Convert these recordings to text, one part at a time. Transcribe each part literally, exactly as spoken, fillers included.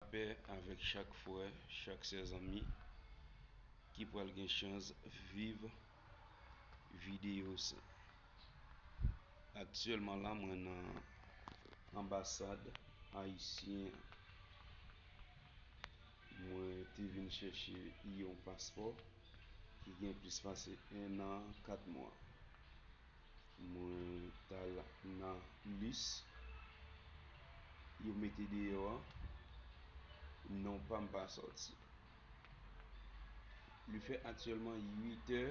Lapè avèk chak frè, chak sè, zanmi ki pral gen chans viv videyo sa. Aktyèlman la, mwen nan anbasad ayisyen an. Mwen te vin chèche yon paspò ki gen plis pase en an, kat mwa. Mwen t al nan lis yo mete deyò a, non pa m pa sòti. Li fè aktyèlman uit è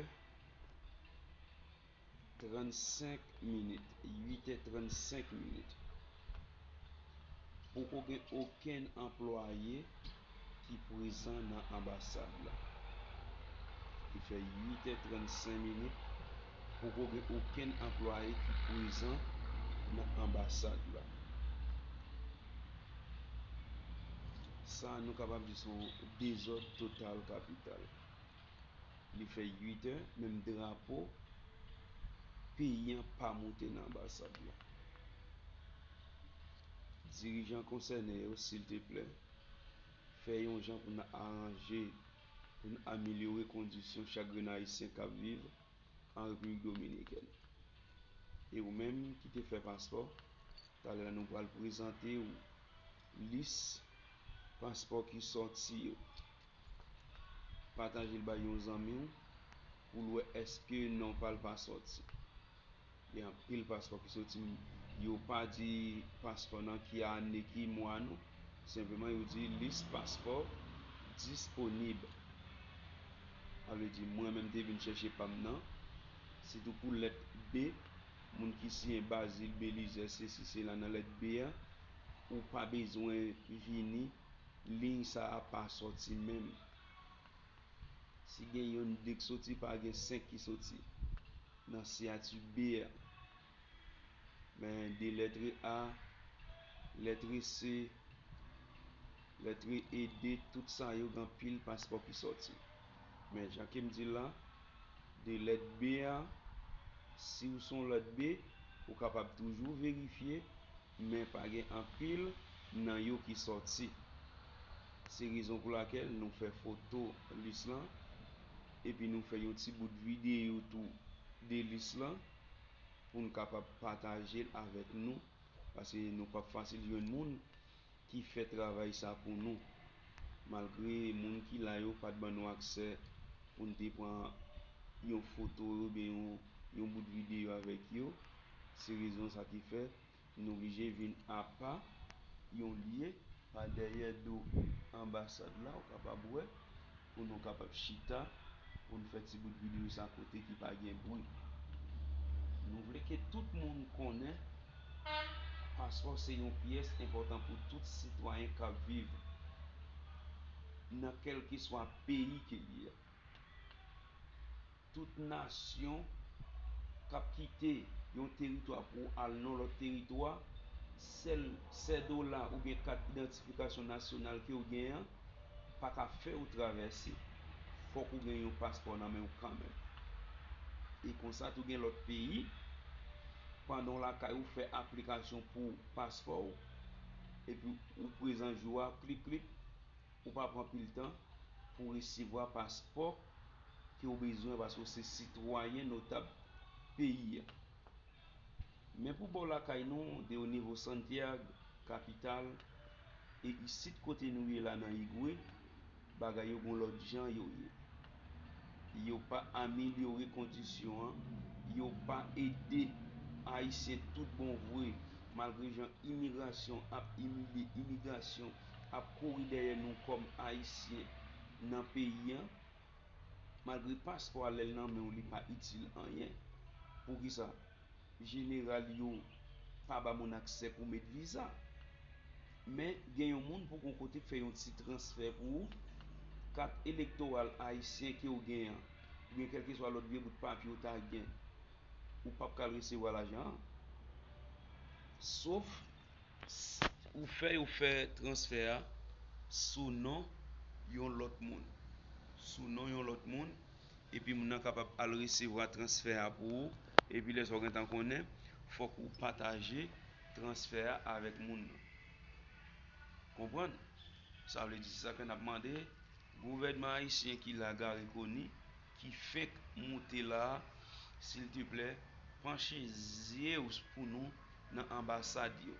trannsenk minit, uit è trannsenk minit. Poko gen okenn anplwaye ki prezan nan anbasad la. Li fè uit è trannsenk minit, poko gen okenn anplwaye ki prezan nan anbasad la. Sa, nou kapab di se yon dezòd total kapital. Li fè uit è, menm drapo peyi an pa moute nan anbasad la. Dirijan konsène yo, silteplè, fè yon jan pou n aranje, pou n amelyore kondisyon chak grenn ayisyen k ap viv an Repiblik Dominikèn. E ou menm ki te fè paspò, talè a nou pral prezante w lis paspò ki sòti yo. Pataje l bay yon zanmi w pou l wè èske non pa l pa sòti. Gen anpil paspò ki sòti, yo pa di paspò nan ki ane, ki mwa non. Senpleman, yo di lis paspò disponib. Sa vle di, mwen menm te vin chèche pa m nan. Sitou pou lèt B, moun ki siyen Bazil, Belizè, sesi, sela nan lèt B a, ou pa bezwen vini, liy sa a pa sòti menm. Si gen yonn, de k soti, pa gen senk ki soti nan siyati B a. Men de lètre A, lètre C, lètre E, D, tout sa yo gen anpil paspò ki sòti. Men jan ke m di l la, de lèt B a, si w se yon lèt B, ou kapab toujou verifye, men pa gen anpil nan yo ki sòti. Se rezon pou lakèl nou fè foto lis lan, epi nou fè yon ti bout videyo tou de lis lan, pou n kapab pataje l avèk nou, paske nou p ap fasil jwenn moun ki fè travay sa pou nou. Malgre moun ki la yo pa t ban nou aksè pou n te pran yon foto oubyen yon, yon bout videyo avèk yo, se rezon sa ki fè nou oblije vin apa yon lye pa dèyè do anbasad la, ou kapab wè, pou nou kapab chita, pou n fè ti bout videyo sa kote ki pa gen bri. Nou vle ke tout moun konnen paspò se yon pyès enpòtan pou tout sitwayen k ap viv nan kèlkeswa peyi ke li ye. Tout nasyon k ap kite yon teritwa pou al nan lòt teritwa, sèl sèdola oubyen kat idantifikasyon nasyonal ke w gen an pa ka fè w travèse. Fòk ou gen yon paspò nan men w kanmenm. E konsa tou gen lòt peyi, pandan w lakay ou fè aplikasyon pou paspò w, epi ou prezan jou a, klik, klik, ou pa pran pil tan pou w resevwa paspò ke w bezwen paske w se sitwayen notab peyi a. Men pou bò lakay nou, de o nivo Santiago, kapital, e isit kote nou ye la nan Igwe, bagay yo gon lòt jan yo ye. Yo pa amelyore kondisyon an, yo pa ede Ayisyen tout bon vre, malgre jan imigrasyon ap imilye imigrasyon, ap kouri dèyè nou kòm Ayisyen nan peyi an, malgre paspò a lè l nan men w li pa itil anyen. Poukisa? Jeneral yo pa ba moun aksè pou met viza. Men gen yon moun pou gon kote k fè yon ti transfè pou ou, kat elektoral ayisyen ke w gen an, oubyen kèlkeswa lòt vye bout papye w ta gen, ou p ap ka al resevwa lajan an. Sof s- ou fè yo fè transfè a sou non yon lòt moun. Sou non yon lòt moun, epi moun nan kapab al resevwa transfè a pou ou, epi lè sa w gentan konnen, fòk ou pataje transfè a avèk moun nan. Konprann? Sa vle di, se sa ke n ap mande gouvènman ayisyen ki la, Garry Conille, ki fenk moute la, silteplè, panche zye w pou nou nan anbasad yo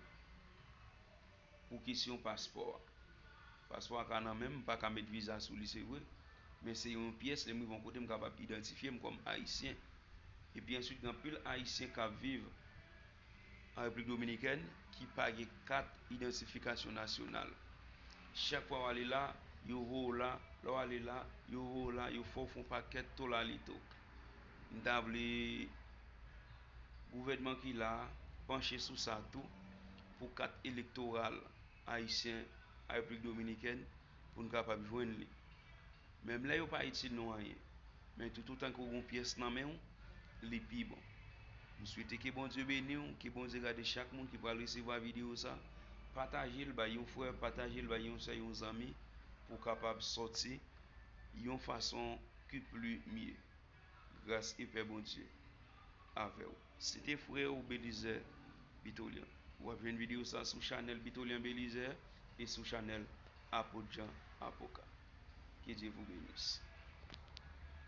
pou kesyon paspò a. Paspò a ka nan men m, m pa ka met viza sou li, se vre, men se yon pyès, lè m rive yon kote, m kapab idantifye m kòm ayisyen. Epi answit, gen anpil ayisyen k ap viv an Repiblik Dominikèn ki pa gen kat idantifikasyon nasyonal. Chak fwa w ale la, yo voye w la, lè w ale la, yo voye w la, yo fè w fè yon pakèt tolalito. M ta vle gouvènman ki la a panche sou sa tou, pou kat elektoral ayisyen a Repiblik Dominikèn, pou n kapab jwenn li. Menm lè yo pa itil nou anyen, men toutotan ke w gen yon pyès nan men w, li pi bon. M swete ke Bondye beni w, ke Bondye gade chak moun ki pral resevwa videyo sa. Pataje l bay yon frè, pataje l bay yon sè, yon zanmi, pou w kapab sòti yon fason ki pli mye. Gras e pè Bondye avè w. Se te frè w Belizaire Bitolian. W ap jwenn videyo sa sou chanèl Bitolian Belizaire e sou chanèl Apot Jean Apoka. Que Dieu vous bénisse.